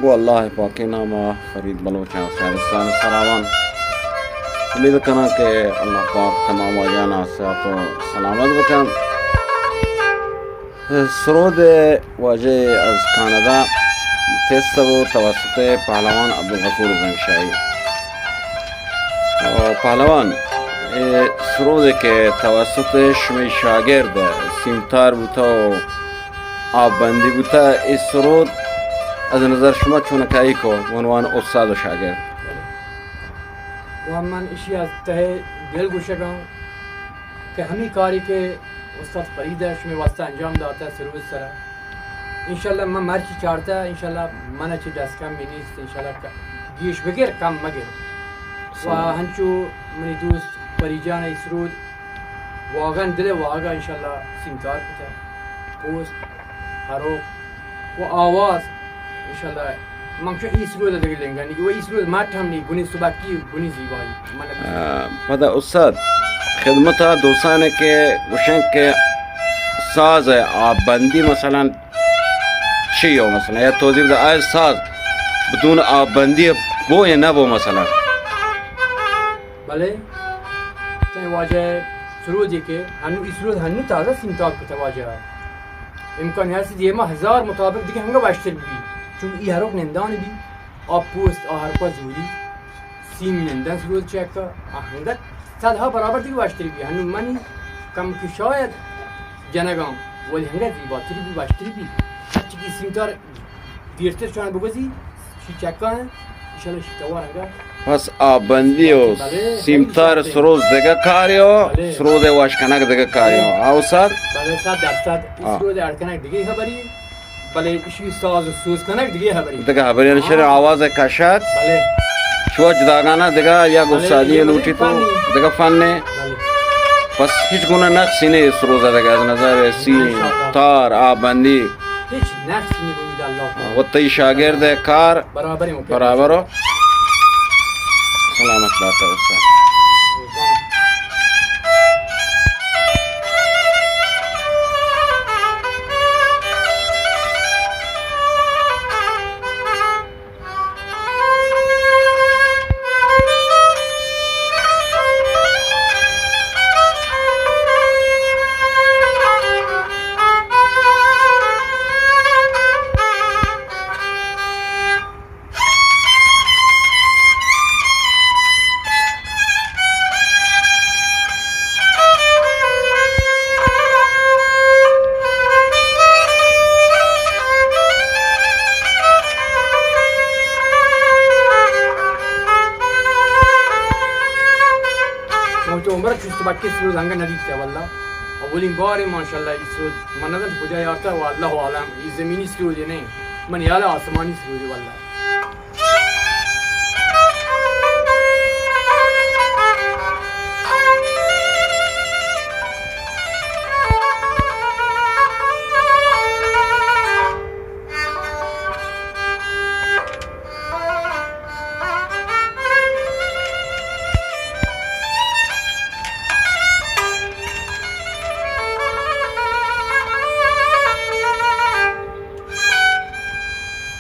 گوں اللہ پاکیں نام ءَ فرید بلوچ ءِ شہرستان ءِ سراوان۔ امید کناں کہ اللہ پاک تمام واجہاں صحت ءُ سلامت بکن۔ سرود ءِ واجہ از کانادا پسہ بو توسط پہلوان عبدالغفور زنگشاہی۔ ءُ پہلوان، اے سرودے کہ توسط شمئے شاگرد سیمتار بوتہ ءُ آپ بندی بوتہ، اے سرود از نظر شما چونکائی کو بہ عنوان استاد ءُ شاگرد؟ ءُ من اشی از تہ دل گوشگاں کہ ہمے کاری کہ استاد فرید ءَ شمئے واسطہ انجام داتہ سرود سرا، انشاءاللہ من مرچی چارتہ، انشاءاللہ من چہ دست کم نیست، انشاءاللہ ک-، گیش بگر کم مگر۔ ءُ ہنچو منی دوست فرید جان ءَ اے سرود واقعاً دل ءِ واہگ ءَ انشاءاللہ سیمتار کتہ۔ پوست، ہروک ءُ آواز انشاءاللہ من چو اے سرود ءَ دگہ لنگانی کہ ءُ اے سرود مٹ ہم نی گنی سبکی گنی زیبائی۔ من آ، پدا استاد خدمت ءَ دوستانے کہ گوشن کہ ساز ءِ آپ بندی مثلاً چی ہو مثلاً، یا توضیح بدہ، آ ساز بدون آپ بندی بو یا نہ بو مثلاً؟ بلے تئی واجہ سرودی کہ ہنو، اے سرود ہنو تازہ سیمتار کتہ واجہ۔ امکان ہست دیما ہزار مطابق دگہ ہنگا وشتر بی، چون اے ہروک نندان بی، آ پوست، آ ہرپا زوری، سیم نندن سرود چکا، آ ہنگا صدہا برابر دگہ وشتر بی۔ ہنو منی کم کہ شاید جنگاں، ولی ہنگا زیباتر بی، وشتر بی۔ ہرچی کہ سیمتار دیرتر چون بگوزی، شی چکا ہیں، انشاءاللہ شی توار انگا۔ پس آپ بندی و بلے، سیمتار بلے، سروز دگہ کاری ہو، بلے۔ سروز وش کنگ دگہ کاری ہو۔ بلے۔ آو سر؟ بلے، صد درصد۔ آ۔ سروز اڑ کنگ دگہ خبری، بلے اشی ساز و سوز کنگ دگہ خبری۔ دگہ خبری، یعنی شر آواز کشت۔ بلے۔ شو جداگانہ دگہ یا بلے، گستادی یہ لوٹی تو فنی۔ دگہ فن نے۔ بلے۔ پس ہچ گناہ نقصی نے اس روزہ دگہ از نظر سی، انشاءاللہ۔ تار، آپ بندی۔ ہچ نقص نی بومید اللہ تعالی۔ و تئی شاگرد کار برابر ہو۔ برابر ہو۔ سلامت باتا استاد۔ من تو عمر چست بکی سرود انگا ندیتا واللہ۔ اولین بار ماشاءاللہ اے سرود من نزانت کجا یارتا و اللہ عالم، اے زمینی سرود نہیں، من یالا آسمانی سرود واللہ۔